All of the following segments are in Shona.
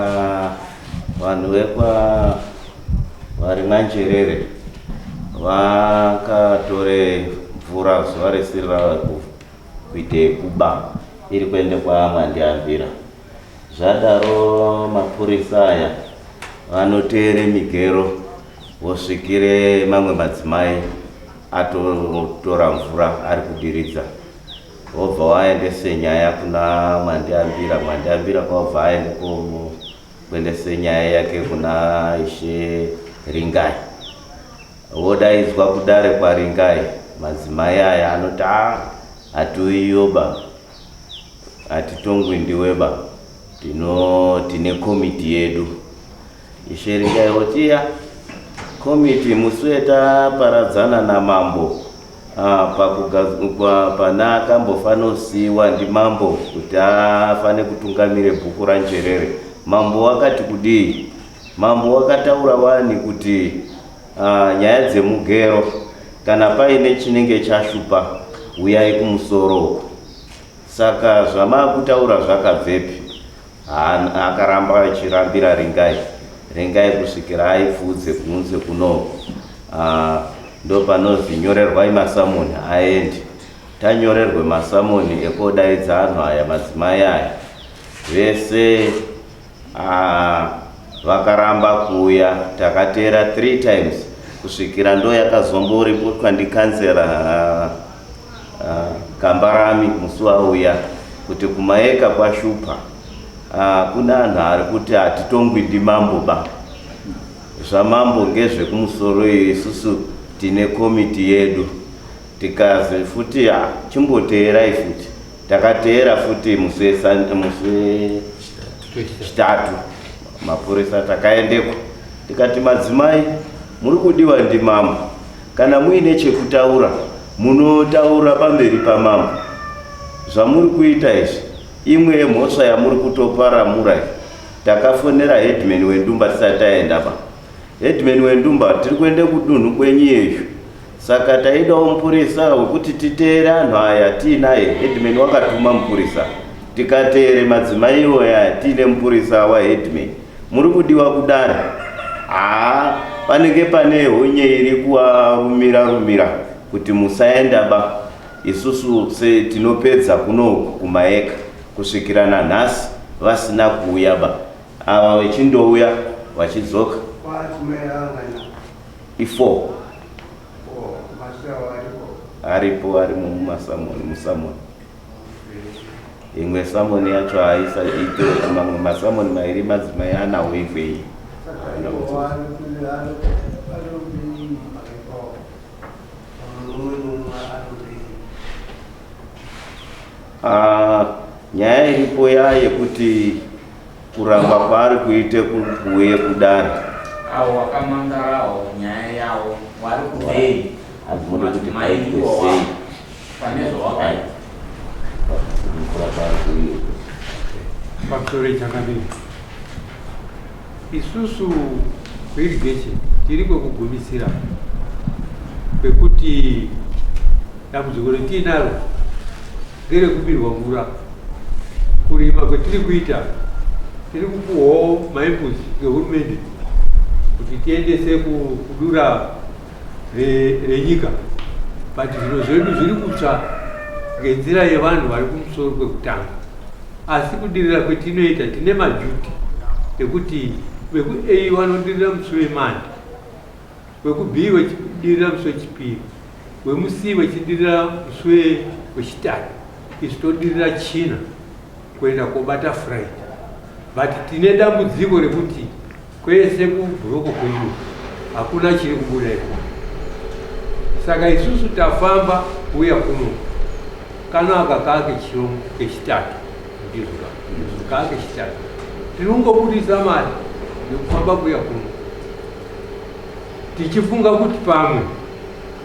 Saka vanhu vekwa vari mwanjerere vakatore mvura zuva rese rava kuite yekuba iri kuende kwaMwandiambira. Zvadaro mapurisa aya vanoteere migero vosvikire mamwe madzimai atotora mvura ari kudiridza vobva waendese nyaya kuna Mwandiambira. Mwandiambira kwabva aende kuendese nyaya yake kuna Ishe Ringai. Vodaidzwa kudare kwaRingai, madzimai aya anoti a hatiuyiyoba, hatitongwi ndiwe ba, tino tine komiti yedu. Ishe Ringai voti ya komiti musi wetaparadzana namambo ah, pakugadzikwa pana akambofanosiiwa ndimambo kuti afane kutungamire bhuku raNjerere. Mambo wakati kudii? Mambo wakataura wani kuti uh, nyaya dzemugero kana paine chinenge chashupa uyai kumusoro uko. Saka zvamakutaura zvakabvepi? Akaramba achirambira Ringai Ringai kusvikira aipfuudze kunze kuno uh, ndopanozi nyorerwai masamoni aende. Tanyorerwe masamoni ekodaidza anhu aya madzimai aya vese Ah, vakaramba kuuya takateera three times kusvikira ndo yakazomboripotwa ndikanzera ah, ah, Kambarami musi wauya kuti kumaeka kwashupa ah, kuna anhu ari kuti hatitongwi ndimambo ba zvamambo ngezvekumusoro iyo isusu tine komiti yedu tikazi futi ah, chimboteerai futi Takateera futi musi wechitatu mapurisa takaendeko tikati madzimai muri kudiwa ndimambo kana muine chekutaura munotaura pamberi pamambo zvamuri kuita izvi imwe yemhosva yamuri kutoparamura takafonera headman wendumba tisati taenda pa headman wendumba tiri kuenda kudunhu kwenyu yezvo Saka taidawo mupurisa wekuti titeere anhu aya tiinaye. Headman wakatuma mupurisa tikateere madzimai iwoya tiine mupurisa waheadman. Muri kudiwa kudare? Haa, panenge pane honye iri kuvarumira rumira kuti musaenda ba. Isusu se tinopedza kunoku kumaeka kusvikira nanhasi vasina kuuya ba. Ava vechindouya vachidzoka. I4. Aripo arimo mumasamoni musamoni. Imwe samoni yacho haisa ito mamwe masamoni mairi madzimai anawo imwe iyi. Ah, nyaya iripo ya yekuti Kuramba kwaari kuite kuuye kudare. Avo vakamangarawo nyaya yawo wari kudei? Hazvimode kuti paitwe sei? Pane zvawakaita. Kura kwaari kuuye. Pamusoro changamire. Isusu kuirrigation tiri kwekugumisira kwekuti dambudziko retiinaro ngerekubirwa mvura. Kurima kwetiri kuita tiri kupuhwawo mainputs ngehurumende kuti tiendese kudura renyika but zviro zvedu zviri kutsva ngenzira yevanhu vari kumusoro kwekutanga asi kudirira kwetinoita tine majuti ekuti veku a vanodirira musi wemande wekuB wechidirira musi wechipiri, wemuC wechidirira musi wechitatu, isu todirira china kuenda kobata Friday. But tine dambudziko rekuti kwese kubhuroko kwedu hakuna chiri kubuda ikoko. Saka isusu tafamba kuuya kuno kano aka kaa kechirongwa kechitatu ndizvo kaa kechitatu tiri kungobudisa mari yekufamba kuuya kuno tichifunga kuti pamwe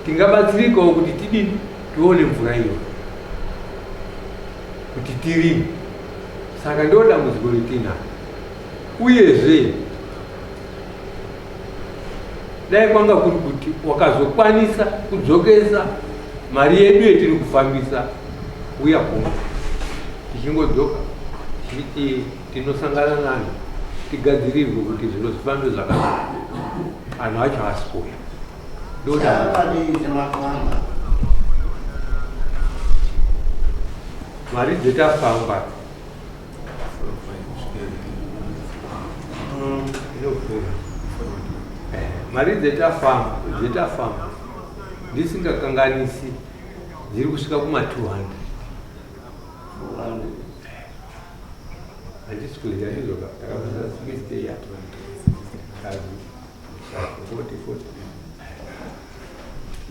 tingabatsirikawo kuti tidini tione mvura iyo kuti tirime saka ndo dambudziko retinaro uyezve dai kwanga kuri kuti wakazokwanisa kudzokesa mari yedu yetiri kufambisa uya kumba tichingodzoka tichiti tinosangana nani. tigadzirirwe kuti zviro zvifambe zvakanaka. Anhu acho haasi kuuya. Mari dzetafamba inopfuura mari dzetafamba dzetafamba ndisingakanganisi dziri kusvika kuma 200 handisi kuziva ndizvoka takabvisa 60 ya 40 40.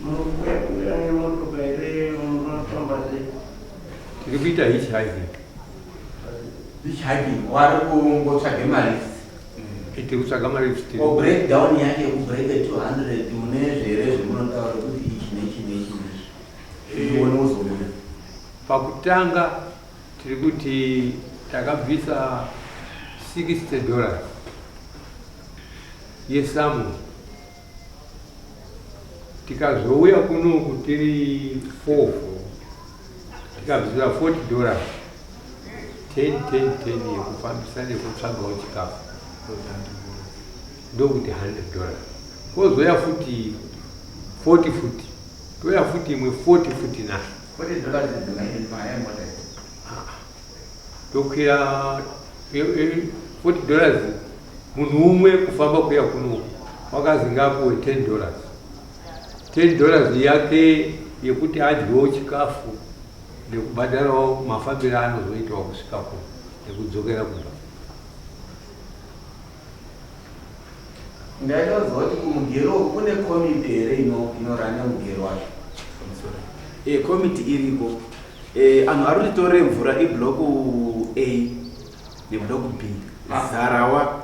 Munokwira nemotoka here? Munofamba sei? Tiri kuita hitchhiking. Hitchhiking, wari kungotsvage mari. Tiri kutsvaga mari. Ko breakdown yake yekubreak 200 mune zvere zvemunotaura kuti ichi nechi nechi nechi uone uzobuda? Pakutanga tiri kuti takabvisa $60 yesummons, tikazouya kunoku tiri 4, tikabvisira $40, 10 10 10 yekufambisa nekutsvagawo chikafu, ndokuti $100. Kozoya futi 40 futi, toya futi imwe 40 futi na $40 dzakaita yemota? Tokwira $40 munhu umwe kufamba kuya kunoku, wakazi ngapuwe $10, $10 yake yekuti adyewo chikafu nekubhadharawo mafambiro aanozoitawo kusvika kuno nekudzokera kumba. Ndaida kuziva kuti kumugero uku kune komiti here inorana mugero wacho? Komiti iriko. Anhu ari kutitorere mvura iblock A neblock B, Zarawa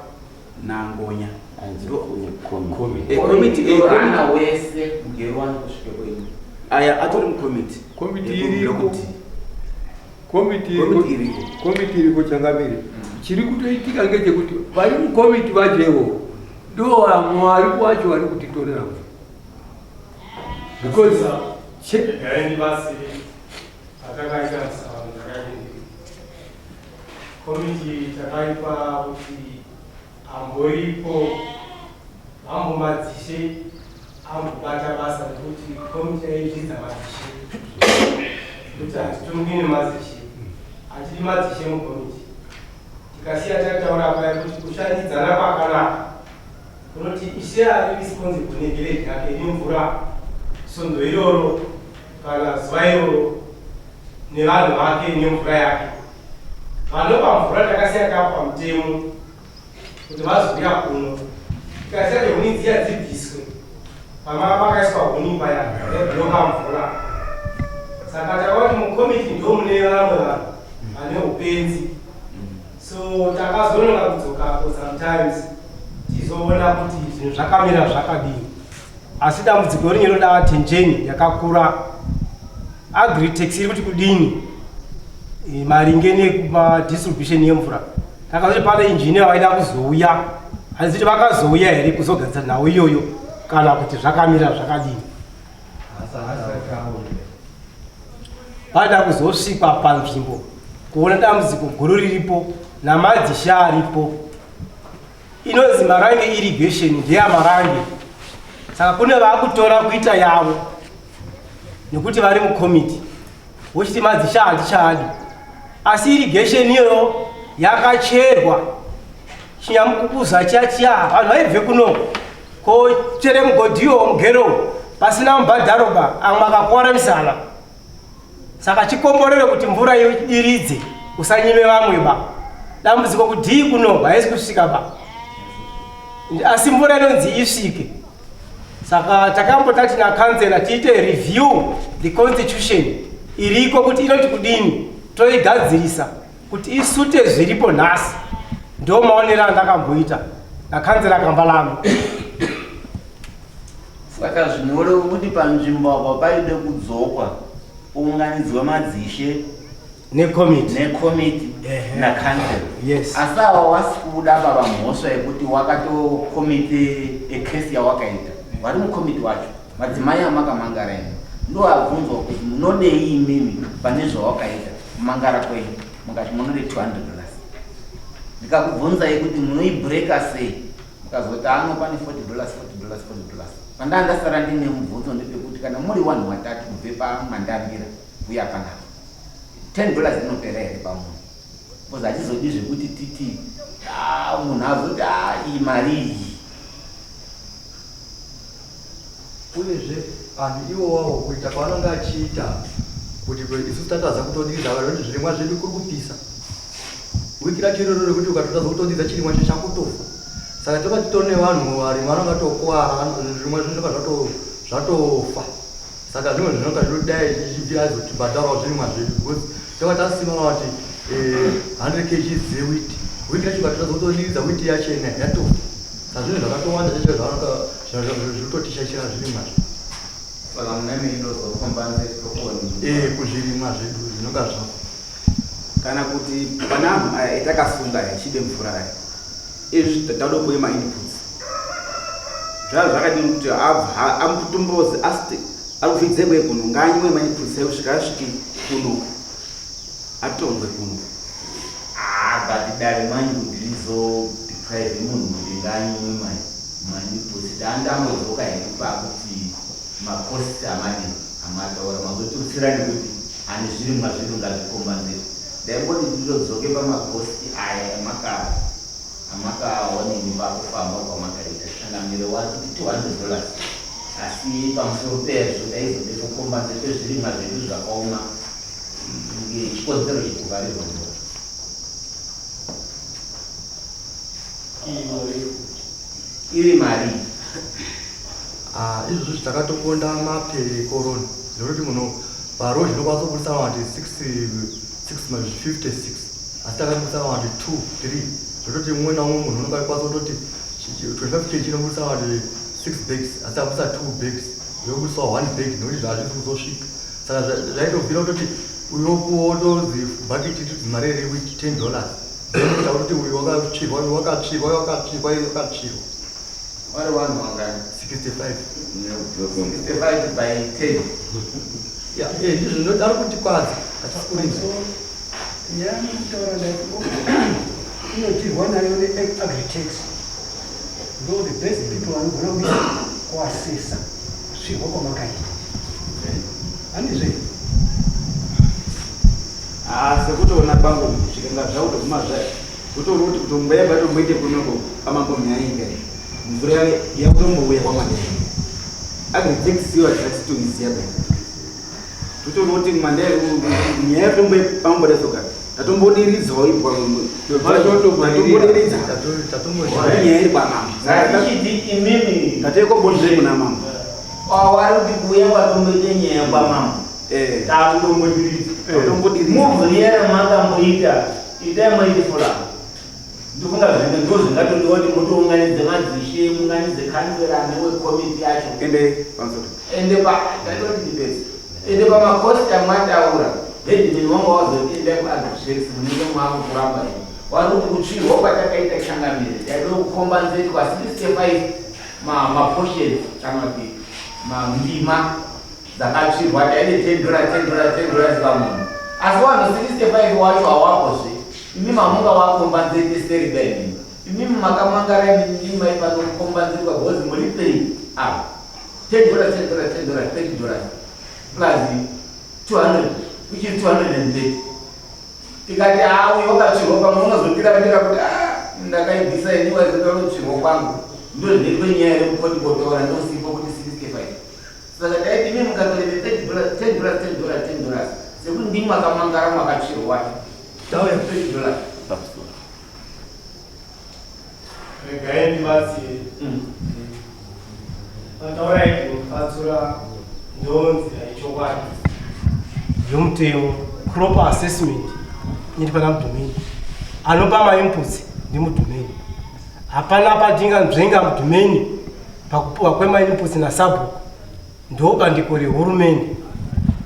naNgonya. Komiti A. Inorana wese mugero wacho kusvike kwenyu? Aya atori mukomiti. Komiti Yekublock iriko. D. Komiti iriko. Komiti iriko. Komiti iriko, changamire. Chiri kutoitika ngechekuti vari mukomiti vacho ivo ndo vamwe vari wacho vari kutitorera mvura because Gaini basi atakaita musangano takadini, komiti takaipa kuti amboripo vambomadzishe ambobata basa, nekuti komiti yaizvidza madzishe kuti hatitongi nemadzishe, hatidi madzishe mukomiti. Tikasiya tataura paya kuti kushandidzana kwakanaka kunoti ishe ari responsible nevillage yake ine mvura svondo iroro kana zuva iroro nevanhu vake nemvura yake. Vanopa mvura takasiya tapa mutemo kuti vazouya kuno, tikasiya huni dziya dzibviswe pamanga pakaiswa huni paya yebloka mvura. Saka takaona kuti mukomiti ndo mune vamwe vanhu vane upenzi, so takazononga kudzokako sometimes tizoona kuti zvinhu zvakamira zvakadini. Asi dambudziko ringe roda attention yakakura. Agritex iri kuti kudini maringe nemadistribution yemvura? Takazoti pane injiniya vaida kuzouya, handiti? Vakazouya here kuzogadzira nhau iyoyo kana kuti zvakamira zvakadini? Pada kuzosvikwa panzvimbo kuona dambudziko guru riripo namadzishe aripo. Inonzi Marange Irrigation ndeyaMarange, saka kune vakutora kuita yavo nekuti vari mukomiti, vochiti madzishe handichaadi. Asi irrigation iyoyo yakacherwa chinyamukukuza chiya chiya, vanhu vaibve kuno kochere mugodhiwo mugero pasina mubhadharo ba, amwe akakuwara misana. Saka chikomborero kuti mvura idiridze, usanyime vamwe ba. Dambudziko kudhii kuno haisi kusvika ba, asi mvura inonzi isvike. Saka takambotati nakansela tiite review the constitution iriko kuti inoti kudini, toigadzirisa kuti isute zviripo nhasi. Ndo maonero andakamboita nakansela Kambalami. Saka zvinoreva kuti panzvimbo apa paide kudzokwa kuunganidzwa madzishe nekomiti. Nekomiti. Ehe. Nakansel. Yes. Asi ava wasi kubuda baba mhosva yekuti wakatokomite ekesi yawakaita. Vari mukomiti wacho madzimai amakamangara imi ndo abvunzwa kuti munodei imimi pane zvawakaita kumangara kwenyu, mukati munode $200. Ndikakubvunzai kuti munoibreaka sei, mukazoti ano pane 40 dollars, 40 dollars, 40 dollars. Pandaa ndasara ndine mubvunzo ndepekuti kana muri vanhu vatatu kubve pamandambira kuuya panapa, 10 dollars inopera here pamunhu? Because hatizodi zvekuti titi ah, munhu azoti ah, iyi mari iyi. Uyezve anhu iwowawo kuita kwaanonge achiita kuti isusu tatadza kutodiridza vanhu kuti zvirimwa zvedu kuri kupisa. Wiki racho iroro rekuti ukatotadza kutodiridza chirimwa chacho chakutofa. Saka toba titori nevanhu varimi vanonga vatokuwara zvirimwa zvinonga zvatofa. Saka zvimwe zvinonga zvinodai zvichibvira azotibhadharawo zvirimwa zvedu because toba tasima kuti 100 kg dzewheat. Wiki racho ukatotadza kutodiridza wheat yacho ina yatofa. Saka zvinhu zvakatowanda chacho zvavanonga zvinototishaishira zvirimwa zvedu. Saka muneme inozokombanzetwa Eh, kuzvirimwa zvedu zvinonga zvafa. Kana kuti pane anhu aya etakasunga aya echibe mvura aya izvi tadopuwe mainputs zvaa zvakadini kuti amutombozi asi ari kuvhidzekwe kuno ngaanyimwe mainputs ayo kusvika asvike kuno atongwe kuno. Ah, but dare manje kuti rizodeprive munhu kuti ngaanyimwe mai mainputs tandambodzoka hedu pakuti macosts amadini amataura mazotutsira nekuti hani zvirimwa zvedu ngazvikombanzirwe. Ndaimboti titodzoke pamacosts aya amakaonini pakufamba kwamakaita changamire wari kuti 200 dollars, asi pamusoro pezvo taizode kukombanzirwe zvirimwa zvedu zvakaoma chikonzero chekuvharirwa mvura. Iri mari. Ah, izvozvo takatoponda mape ekoroni zvekuti munhu parozhi inokwanisa kubudisa kana kuti 656, asi takabudisa kana kuti 2 3, zvototi mumwe naumwe munhu unonga akwanisa kutoti 25 kg inobudisa kana kuti 6 bags, asi takabudisa 2 bags, yobudiswa 1 bag nekuti zvazvisi kuzosvika. Saka zvaitobvira kutoti uyo wotozi bhaketi mari yewheat 10 dollars, then kuita kuti uyu wakatsvirwa, uyu wakatsvirwa, uyu wakatsvirwa, uyu wakatsvirwa. Vari vanhu vangani? 65. 65 by 10. Ya, ndizvo ndinoti ari kutikwadza, hatisi kurima. Nyaya yekutaura ndati inotirwa nayo neAgritex, ndo the best people vanogona kuisa kuasesa kusvirwa kwamakaita, handizve? Ah, sekutoona kwangu zvikanga zvakutoguma zvayo kutori kuti kutomba yabva tomboite kunoko pamambo mhanyika mvura yakutombouya kwamadai Agritex iyo hatisati toiziya pai totori kuti mandai nyaya yatombo pamboresoka tatombodiridzawo ibwa tatombodiridza nyaya iri kwamambo. Ngatichiti imimi tatoikobonzei kuna mambo. Wari kuti kuuya kwatomboite nyaya kwamambo takutombodiridza. Tatombodiridza. Muvhu yere makamboita itai maiti follow. Ndofunga zvimwe ndo zvingatodiwa kuti mutounganidze madzishe, muunganidze kansela newekomiti yacho. Ende pamusoro. Ende pa ndatoti ndipedze. Ende pamacost amataura, headman wanga wazoti endai kuAgritex munenge maakukuramba imi. Wari kuti kutsvirwa kwatakaita changamire taida kukombanzetwa 65 maportions kana kuti mandima dzakatsvirwa, taide 10 dollars, 10 dollars, 10 dollars pamunhu, asi vanhu 65 wacho hawapozve. Imi mamunga wakombanzete seriba imimi, imimi makamangara imimi maifanokukombanzetwa because muri 3 apa 10 dollars, 10 dollars, 10 dollars, 30 dollars plus 200, which is 230. Tikati haa, uyu wakatsvirwa, pamwe unozotirambira kuti a ndakaibvisa ini, waizotaura kwangu. Ndo zvinoitwe nyaya yekukoti kotaura ndosipo kuti 65. Saka taiti imi mukatorere 30 dollars, 10 dollars, 10 dollars, 10 dollars, sekuti ndimi makamangara makatsvirwa wacho. Tauya. 30 dollars. Pamusoro. Regai ndibatsire. Pataura inobatsura ndonzira yechokwadi yomutemo. Crop assessment iri pana mudhumeni, anopa mainputs ndimudhumeni. Hapana patinganzvenga mudhumeni pakupiwa kwemainputs nasabhuku, ndo bandiko rehurumende.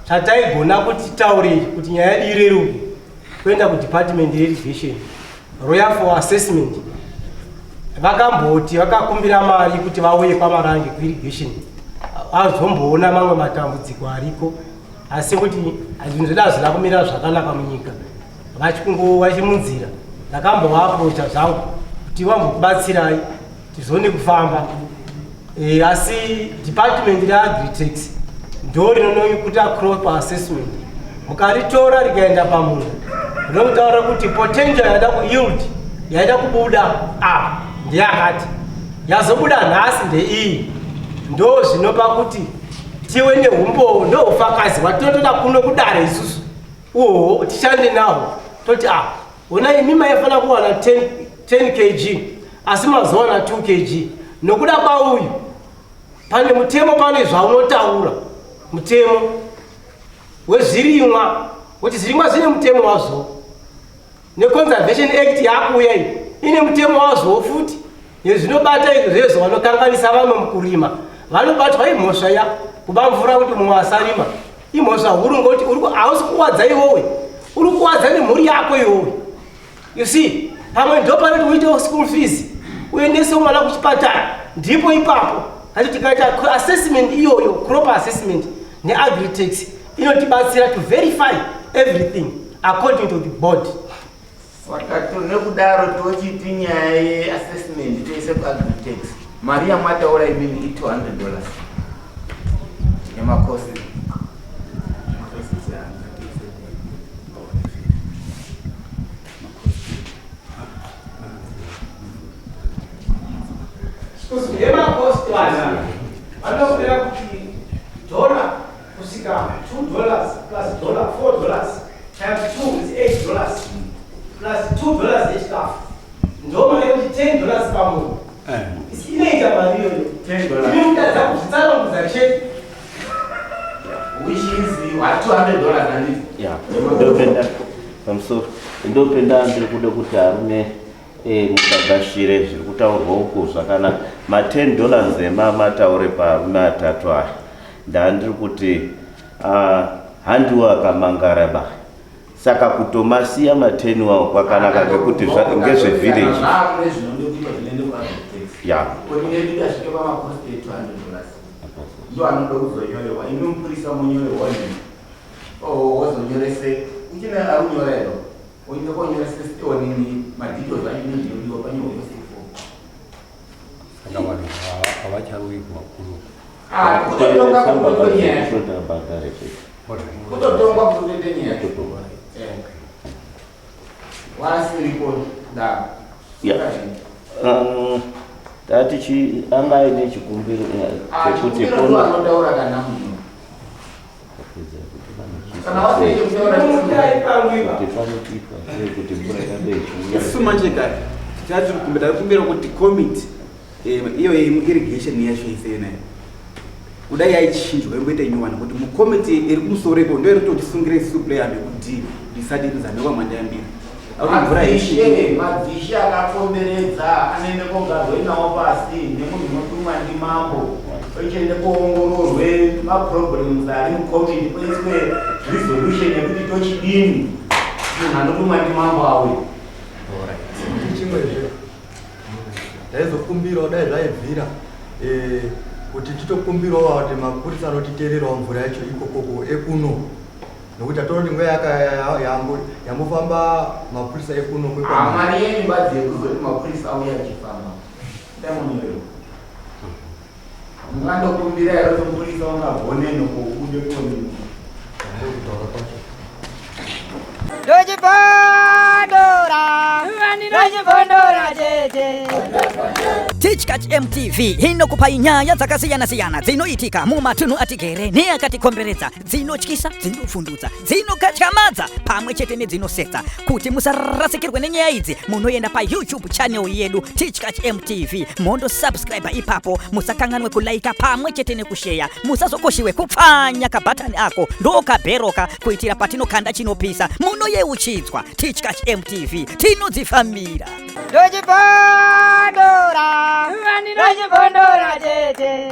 Chataigona kuti taurei kuti nyaya yedu ireruke, kuenda kudepartment yeirrigation royal for assessment. Vakamboti vakakumbira mari kuti vauye kwaMarange kuirrigation azomboona mamwe matambudziko ariko, asi kuti zvinhu zvedu hazvina kumira zvakanaka munyika, vachimunzira. Ndakambovaaprocha zvangu kuti vambokubatsirai tizoone kufamba. E, asi department reAgritex ndo rinonokuita crop assessment. Mukaritora rikaenda pamunhu rinokutaura kuti potential yaida kuyield yaida kubuda apa ndeyakati, yazobuda nhasi ndeiyi. Ndo zvinopa kuti tive neumbowo, ndo ufakazi hwatinotoda kuno kudare isusu uhoho tishande nahwo, toti a ona imi maifanira kuwana 10 kg asi mazowana 2 kg nokuda kwauyu. Pane mutemo, pane zvaunotaura mutemo wezvirimwa kuti zvirimwa zvine mutemo wazvo, neConservation Act yakuuya iyi ine mutemo wazvowo futi nezvinobata izvo zvezvo. Vanokanganisa vamwe mukurima vanobatwa. Imhosva ya kuba mvura kuti mumwe asarima, imhosva huru, ngokuti hausi kuwadza iwowe, uri kuwadza nemhuri yako iwowe. You see, pamwe ndo panoti uitewo school fees, uendese mwana kuchipatara, ndipo ipapo. Ati tikaita assessment iyoyo, crop assessment neAgritex inotibatsira to verify everything according to the board. Saka nekudaro tochiti nyaya yeassessment toise kuAgritex. Mari yamataura imini i$200 yemacosts. Yemacosts vanokuera kuti dollar kusvika $2 plus dollar, $4 times 2 is $8 plus $2 yechikafu, ndo mari yekuti $10 pamunhu inoita mari iyoyo. Inomudaza kuzvitsanangudza chete. Which is what, $200 handiti? Ya, ndopenda pamusoro, ndopenda ndiri kuda kuti arume musagashire zviri kutaurwa uku zvakanaka. Ma10 dollars emamataure paarume atatu aya, ndandiri kuti handiwo akamangara ba, saka kutomasiya ma10 wawo kwakanaka ngekuti ngezvevillage. Zvakune zvinode kuitwa zvinoende kuAgritex. Kuti nedu tasvike pamacosts e$200, ndo anoda kuzonyorerwa. Imi mupurisa munyorerwa nini wozonyorese uchine ari kunyora ero oinde konyorese onini madetails acho nezvinodiwa panyorwa yose ifo. Saka vanhu havacharui kumakuru. Kutotonga kutoite nyaya. Kutotabhadhare chete. Kutotongwa kutoite nyaya wasiripo da. Tati chi anga aine chikumbiro chekuti chikumbiro ndo anotaura kana munhu kana wasiri kutaura. Kuti panoitwa sei kuti mvura irambe ichiuya? Isu manje kare tiri kumbira, takumbira kuti committee iyo yeirrigation yacho isiyanayo kudai yaichinjwa imboita inyowani, kuti mukomiti iri kumusoro iko ndo iri kutotisungira isusu plan yekuti risati rizame kwamandayambira akuti mvura Madzishe haisviki. Madzishe akakomberedza anoende kogarwe nawo pasi nemunhu unotumwa ndimambo, ochiende koongororwe maproblems ari mukomiti, poiswe resolution yekuti tochidini. Munhu anotumwa ndimambo auya. Chimwezve ndaizokumbirawo dai zvaibvira kuti titokumbirawo kuti mapurisa anotiteererawo mvura yacho ikokoko ekuno, nokuti tatoona kuti nguva yambofamba mapurisa ekuno. Mari yenyu badzi yekuzoti mapurisa auya achifamba dai munyorerwa, mungandokumbira here kuti mupurisa ungagone nokuude konini? Kutaura kwacho. Ndochibondora, ndochibondora chete. Tichkach MTV inokupai nyaya dzakasiyana-siyana dzinoitika mumatunhu atigere neakatikomberedza, dzinotyisa, dzinovhundutsa, dzinokatyamadza pamwe chete nedzinosetsa. Kuti musarasikirwe nenyaya idzi, munoenda paYouTube channel yedu Tichkach MTV, mondosubscribe ipapo. Musakanganwe kulaika pamwe chete nekusheya. Musazokoshiwe kupfanya kabhatani ako ndokabheroka, kuitira patinokanda chinopisa munoyeuchidzwa. Tichkach MTV, tinodzifambira. Ndochibondora, ndochibondora chete.